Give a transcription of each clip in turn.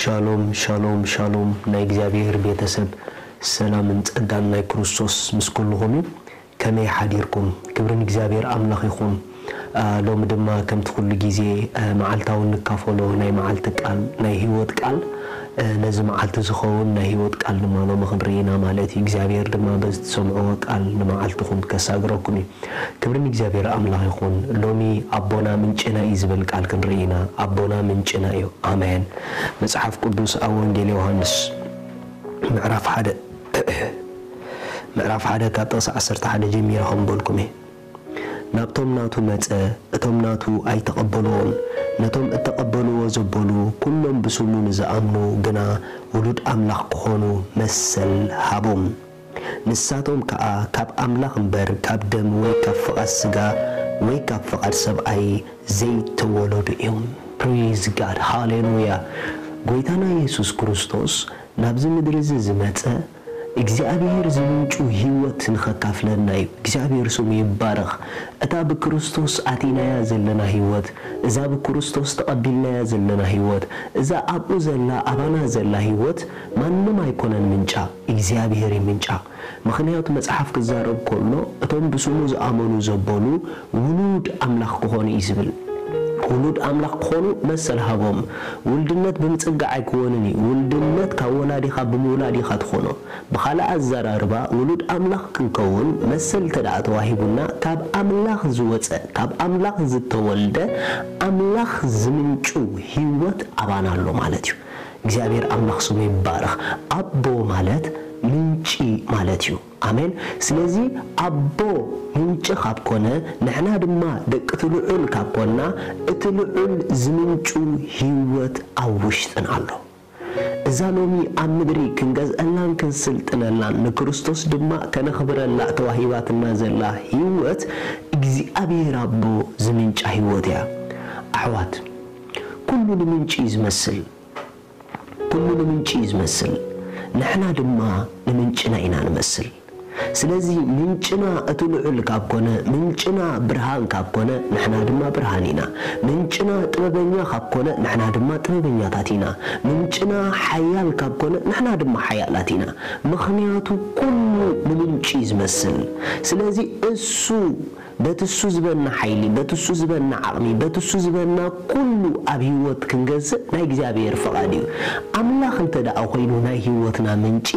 ሻሎም ሻሎም ሻሎም ናይ እግዚኣብሔር ቤተሰብ ሰላምን ጸጋን ናይ ክርስቶስ ምስ ኩልኹም እዩ። ከመይ ሓዲርኩም? ክብሪ ንእግዚኣብሔር ኣምላኽ ይኹን። ሎሚ ድማ ከምቲ ኩሉ ግዜ መዓልታዊ እንካፈሎ ናይ መዓልቲ ቃል ናይ ህይወት ቃል ነዚ መዓልቲ ዝኸውን ናይ ህይወት ቃል ድማ ሎሚ ክንርኢ ኢና ማለት እዩ። እግዚኣብሔር ድማ በዚ ትሰምዕዎ ቃል ንመዓልትኹም ከሳግረኩም እዩ። ክብሪ ንእግዚኣብሔር ኣምላኽ ይኹን። ሎሚ ኣቦና ምንጭና እዩ ዝብል ቃል ክንርኢ ኢና። ኣቦና ምንጭና እዩ። ኣሜን። መጽሓፍ ቅዱስ ኣብ ወንጌል ዮሃንስ ምዕራፍ ሓደ ምዕራፍ ሓደ ካብ ጥቕሲ ዓሰርተ ሓደ ጀሚረ ከም በልኩም እየ። ናብቶም ናቱ መጸ፣ እቶም ናቱ ኣይተቐበልዎን። ነቶም እተቐበልዎ ዘበሉ፣ ኩሎም ብስሙ ንዝኣምኑ ግና ውሉድ ኣምላኽ ክኾኑ መሰል ሃቦም። ንሳቶም ከኣ ካብ ኣምላኽ እምበር ካብ ደም ወይ ካብ ፍቓድ ስጋ ወይ ካብ ፍቓድ ሰብኣይ ዘይተወለዱ እዮም። Praise God፣ ሃሌሉያ። ጎይታና የሱስ ክርስቶስ ናብዚ ምድሪ እዚ ዝመጸ እግዚኣብሔር ዝምንጩ ህይወት ንኸካፍለና እዩ። እግዚኣብሔር ስሙ ይባረኽ። እታ ብክርስቶስ ኣቲናያ ዘለና ህይወት፣ እዛ ብክርስቶስ ተቐቢልናያ ዘለና ህይወት፣ እዛ ኣብኡ ዘላ ኣባና ዘላ ህይወት ማንም ኣይኮነን ምንጫ፣ እግዚኣብሔር እዩ ምንጫ። ምኽንያቱ መጽሓፍ ክዛረብ ከሎ እቶም ብስሙ ዝኣመኑ ዘበሉ ውሉድ ኣምላኽ ክኾኑ እዩ ዝብል። ውሉድ ኣምላኽ ክኾኑ መሰል ሃቦም። ውልድነት ብምጽጋዕ ኣይክወንን እዩ። ውልድነት ካብ ወላዲኻ ብምውላድ ኢኻ ትኾኖ። ብኻልእ ኣዘራርባ ውሉድ ኣምላኽ ክንከውን መሰል እንተ ደኣ ተዋሂቡና ካብ ኣምላኽ ዝወጸ፣ ካብ ኣምላኽ ዝተወልደ ኣምላኽ ዝምንጩ ህይወት ኣባና ኣሎ ማለት እዩ። እግዚኣብሔር ኣምላኽ ስሙ ይባረኽ። ኣቦ ማለት ምንጪ ማለት እዩ። ኣሜን። ስለዚ ኣቦ ምንጪ ካብ ኮነ ንሕና ድማ ደቂ እቲ ልዑል ካብ ኮና እቲ ልዑል ዝምንጩ ህይወት ኣብ ውሽጥና ኣሎ። እዛ ሎሚ ኣብ ምድሪ ክንገዝአላን ክንስልጥነላን ንክርስቶስ ድማ ከነኽብረላ ተዋሂባትና ዘላ ህይወት እግዚኣብሔር ኣቦ ዝምንጫ ህይወት እያ። ኣሕዋት፣ ኩሉ ንምንጪ እዩ ዝመስል። ኩሉ ንምንጪ እዩ ዝመስል፣ ንሕና ድማ ንምንጭና ኢና ንመስል። ስለዚ ምንጭና እቲ ልዑል ካብ ኮነ፣ ምንጭና ብርሃን ካብ ኮነ፣ ንሕና ድማ ብርሃን ኢና። ምንጭና ጥበበኛ ካብ ኮነ፣ ንሕና ድማ ጥበበኛታት ኢና። ምንጭና ሓያል ካብ ኮነ፣ ንሕና ድማ ሓያላት ኢና። ምኽንያቱ ኩሉ ንምንጪ እዩ ዝመስል። ስለዚ እሱ በቲ እሱ ዝበና ሓይሊ፣ በቲ እሱ ዝበና ዓቕሚ፣ በቲ እሱ ዝበና ኩሉ ኣብ ህይወት ክንገዝእ ናይ እግዚኣብሔር ፍቓድ እዩ። ኣምላኽ እንተ ደኣ ኮይኑ ናይ ህይወትና ምንጪ፣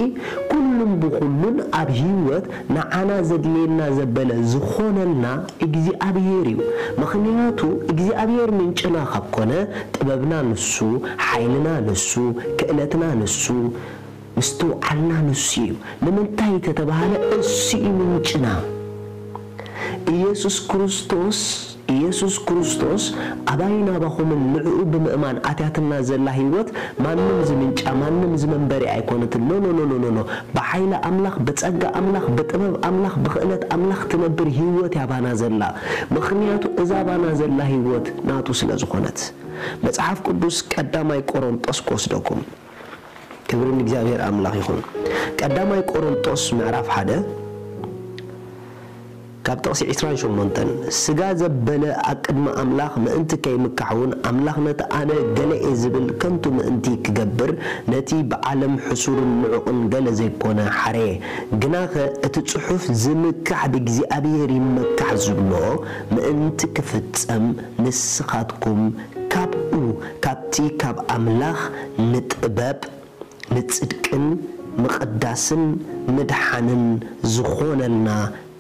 ኩሉን ብኹሉን ኣብ ህይወት ንዓና ዘድልየና ዘበለ ዝኾነልና እግዚኣብሔር እዩ። ምኽንያቱ እግዚኣብሔር ምንጭና ካብ ኮነ፣ ጥበብና ንሱ፣ ሓይልና ንሱ፣ ክእለትና ንሱ፣ ምስትውዓልና ንሱ እዩ። ንምንታይ ተተባህለ እሱ እዩ ምንጭና። ኢየሱስ ክርስቶስ፣ ኢየሱስ ክርስቶስ ኣባይ ናባኹምን ንዕኡ ብምእማን ኣትያትና ዘላ ህይወት ማንም ዝምንጫ፣ ማንም ዝመንበሪ ኣይኮነትን። ኖ፣ ኖ፣ ኖ፣ ኖ፣ ኖ፣ ኖ። ብሓይሊ ኣምላኽ፣ ብጸጋ ኣምላኽ፣ ብጥበብ ኣምላኽ፣ ብኽእለት ኣምላኽ ትነብር ህይወት እያ ባና ዘላ። ምኽንያቱ እዛ ባና ዘላ ህይወት ናቱ ስለ ዝኾነት። መጽሓፍ ቅዱስ ቀዳማይ ቆሮንጦስ ክወስደኩም። ክብሪ ንእግዚኣብሔር ኣምላኽ ይኹን። ቀዳማይ ቆሮንጦስ ምዕራፍ ሓደ ካብ ጥቕሲ ዕስራን ሸሞንተን፣ ስጋ ዘበለ ኣብ ቅድሚ ኣምላኽ ምእንቲ ከይምካሕ እውን፣ ኣምላኽ ነቲ ኣነ ገለ እየ ዝብል ከንቱ ምእንቲ ክገብር፣ ነቲ ብዓለም ሕሱርን ንዑቕን ገለ ዘይኮነ ሓረየ። ግናኸ እቲ ጽሑፍ፣ ዝምካሕ ብእግዚኣብሔር ይመካሕ ዝብሎ ምእንቲ ክፍጸም፣ ንስኻትኩም ካብኡ፣ ካብቲ ካብ ኣምላኽ ንጥበብ፣ ንጽድቅን ምቕዳስን ምድሓንን ዝኾነልና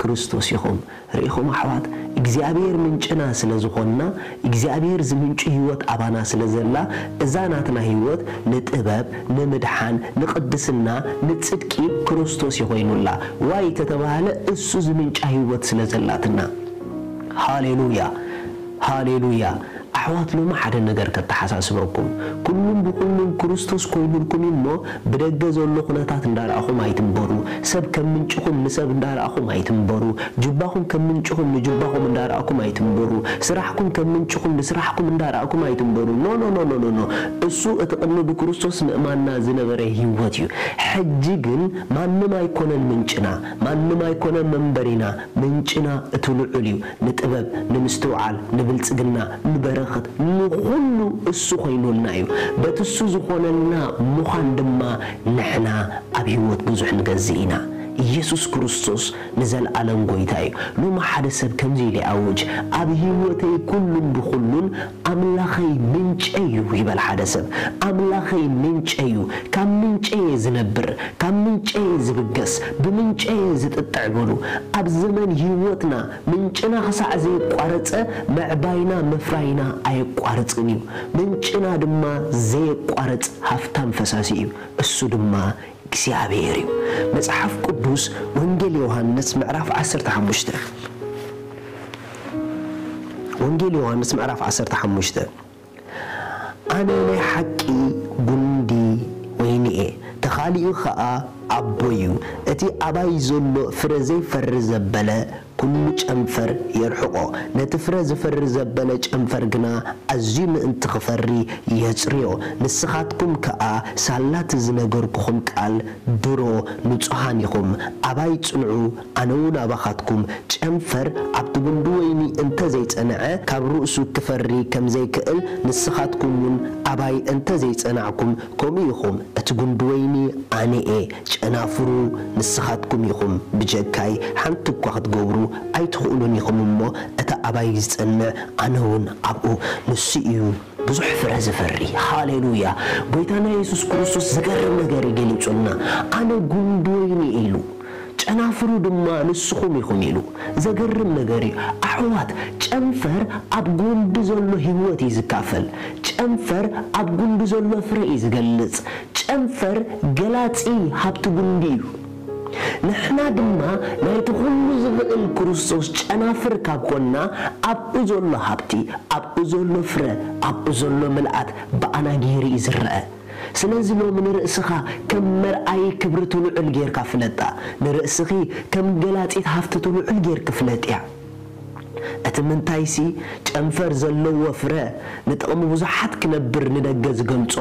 ክርስቶስ ኢኹም። ርኢኹም ኣሕዋት፣ እግዚኣብሔር ምንጭና ስለ ዝኾንና፣ እግዚኣብሔር ዝምንጩ ህይወት ኣባና ስለ ዘላ፣ እዛ ናትና ህይወት ንጥበብ፣ ንምድሓን፣ ንቕድስና፣ ንጽድቂ ክርስቶስ ይኾይኑላ። ዋይ ተተባህለ፣ እሱ ዝምንጫ ህይወት ስለ ዘላትና። ሃሌሉያ፣ ሃሌሉያ። ኣሕዋት፣ ሎሚ ሓደ ነገር ከተሓሳስበኩም። ኩሉን ብኹሉን ክርስቶስ ኮይኑልኩም እዩ እሞ፣ ብደገ ዘሎ ኩነታት እንዳረኣኹም ኣይትንበሩ። ሰብ ከም ምንጭኹም ንሰብ እንዳረኣኹም ኣይትንበሩ። ጁባኹም ከም ምንጭኹም ንጁባኹም እንዳረኣኹም ኣይትንበሩ። ስራሕኩም ከም ምንጭኹም ንስራሕኩም እንዳረኣኹም ኣይትንበሩ። ኖ፣ ኖ፣ ኖ፣ ኖ፣ ኖ፣ ኖ። እሱ እቲ ቅድሚ ብክርስቶስ ምእማንና ዝነበረ ህይወት እዩ። ሕጂ ግን ማንም ኣይኮነን ምንጭና፣ ማንም ኣይኮነን መንበሪና። ምንጭና እቲ ልዑል እዩ። ንጥበብ፣ ንምስትውዓል፣ ንብልጽግና፣ ንበረኸት፣ ንኹሉ እሱ ኮይኑልና እዩ። በቲ እሱ ዝኾነልና ምዃን ድማ ንሕና ኣብ ህይወት ብዙሕ ንገዝእ ኢና። ኢየሱስ ክርስቶስ ንዘለኣለም ጎይታ እዩ። ሎሚ ሓደ ሰብ ከምዚ ኢሉ ይኣውጅ፣ ኣብ ህይወተይ ኩሉን ብኹሉን ኣምላኸይ ምንጨይ እዩ ይበል ሓደ ሰብ። ኣምላኸይ ምንጨይ እዩ። ካብ ምንጨይ እየ ዝነብር፣ ካብ ምንጨይ እየ ዝብገስ፣ ብምንጨይ እየ ዝጥጥዕ በሉ። ኣብ ዘመን ህይወትና ምንጭና ክሳዕ ዘየቋረጸ ምዕባይና ምፍራይና ኣየቋርጽን እዩ። ምንጭና ድማ ዘየቋርጽ ሃፍታም ፈሳሲ እዩ። እሱ ድማ እግዚኣብሔር እዩ። መጽሓፍ ቅዱስ ወንጌል ዮሃንስ ምዕራፍ ዓሰርተ ሓሙሽተ፣ ወንጌል ዮሃንስ ምዕራፍ ዓሰርተ ሓሙሽተ፣ ኣነ ናይ ሓቂ ጉንዲ ወይኒ እየ፣ ተኻሊኡ ኸኣ ኣቦይ እዩ። እቲ ኣባይ ዘሎ ፍረ ዘይፈሪ ዘበለ ኩሉ ጨንፈር የርሕቖ፣ ነቲ ፍረ ዝፈሪ ዘበለ ጨንፈር ግና ኣዝዩ ምእንቲ ክፈሪ የጽርዮ። ንስኻትኩም ከኣ ሳላ እቲ ዝነገርኩኹም ቃል ድሮ ንጹሃን ኢኹም። ኣባይ ጽንዑ፣ ኣነ እውን ኣባኻትኩም። ጨንፈር ኣብቲ ጉንዲ ወይኒ እንተ ዘይጸንዐ፣ ካብ ርእሱ ክፈሪ ከም ዘይክእል፣ ንስኻትኩም እውን ኣባይ እንተ ዘይጸናዕኩም፣ ከምኡ ኢኹም። እቲ ጉንዲ ወይኒ ኣነ እየ፣ ጨናፍሩ ንስኻትኩም ኢኹም። ብጀካይ ሓንቲ እኳ ክትገብሩ ኣይትኽእሉን ኢኹም እሞ፣ እቲ ኣባይ ዝጸንዕ፣ ኣነ እውን ኣብኡ፣ ንሱ እዩ ብዙሕ ፍረ ዝፈሪ። ሃሌሉያ! ጎይታና የሱስ ክርስቶስ ዝገርም ነገር እዩ ገሊጹልና። ኣነ ጉንዲ ወይኒ እየ ኢሉ፣ ጨናፍሩ ድማ ንስኹም ኢኹም ኢሉ። ዘገርም ነገር እዩ። ኣሕዋት፣ ጨንፈር ኣብ ጉንዲ ዘሎ ህይወት እዩ ዝካፈል። ጨንፈር ኣብ ጉንዲ ዘሎ ፍረ እዩ ዝገልጽ። ጨንፈር ገላጺ ሃብቲ ጉንዲ እዩ። ንሕና ድማ ናይቲ ኩሉ ዝኽእል ክርስቶስ ጨናፍር ካብ ኮንና፣ ኣብኡ ዘሎ ሃብቲ፣ ኣብኡ ዘሎ ፍረ፣ ኣብኡ ዘሎ ምልኣት ብኣና ገይሩ እዩ ዝረአ። ስለዚ ሎሚ ንርእስኻ ከም መርኣዪ ክብሪ ትልዑል ጌርካ ፍለጣ። ንርእስኺ ከም ገላጺት ሃብቲ ትልዑል ጌርኪ ፍለጥያ። እቲ ምንታይሲ፣ ጨንፈር ዘለዎ ፍረ ንጥቕሚ ብዙሓት ክነብር ንደገ ዝገልጾ፣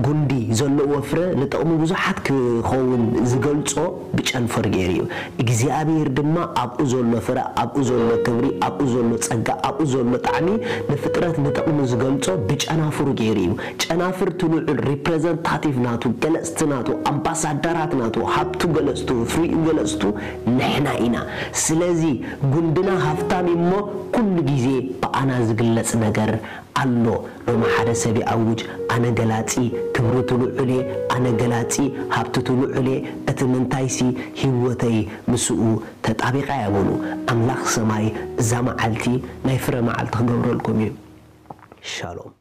ጉንዲ ዘለዎ ፍረ ንጥቕሚ ብዙሓት ክኸውን ዝገልጾ ብጨንፈር ገይሩ እዩ። እግዚኣብሔር ድማ ኣብኡ ዘሎ ፍረ፣ ኣብኡ ዘሎ ክብሪ፣ ኣብኡ ዘሎ ጸጋ፣ ኣብኡ ዘሎ ጣዕሚ ንፍጥረት ንጥቕሚ ዝገልጾ ብጨናፍሩ ገይሩ እዩ። ጨናፍር እቲ ልዑል ሪፕሬዘንታቲቭ ናቱ፣ ገለጽቲ ናቱ፣ ኣምባሳደራት ናቱ፣ ሃብቱ ገለጽቱ፣ ፍሪኡ ገለጽቱ ንሕና ኢና። ስለዚ ጉንድና ሃፍታም እዩ እሞ ኩሉ ግዜ ብኣና ዝግለጽ ነገር ኣሎ። ሎሚ ሓደ ሰብ ይኣውጅ፣ ኣነ ገላጺ፣ ክብሪ እቲ ልዑል እየ፣ ኣነ ገላጺ፣ ሃብቲ እቲ ልዑል እየ፣ እቲ ምንታይሲ ህይወተይ ምስኡ ተጣቢቓ እያ በሉ። ኣምላኽ ሰማይ እዛ መዓልቲ ናይ ፍረ መዓልቲ ክገብረልኩም እዩ። ሻሎም።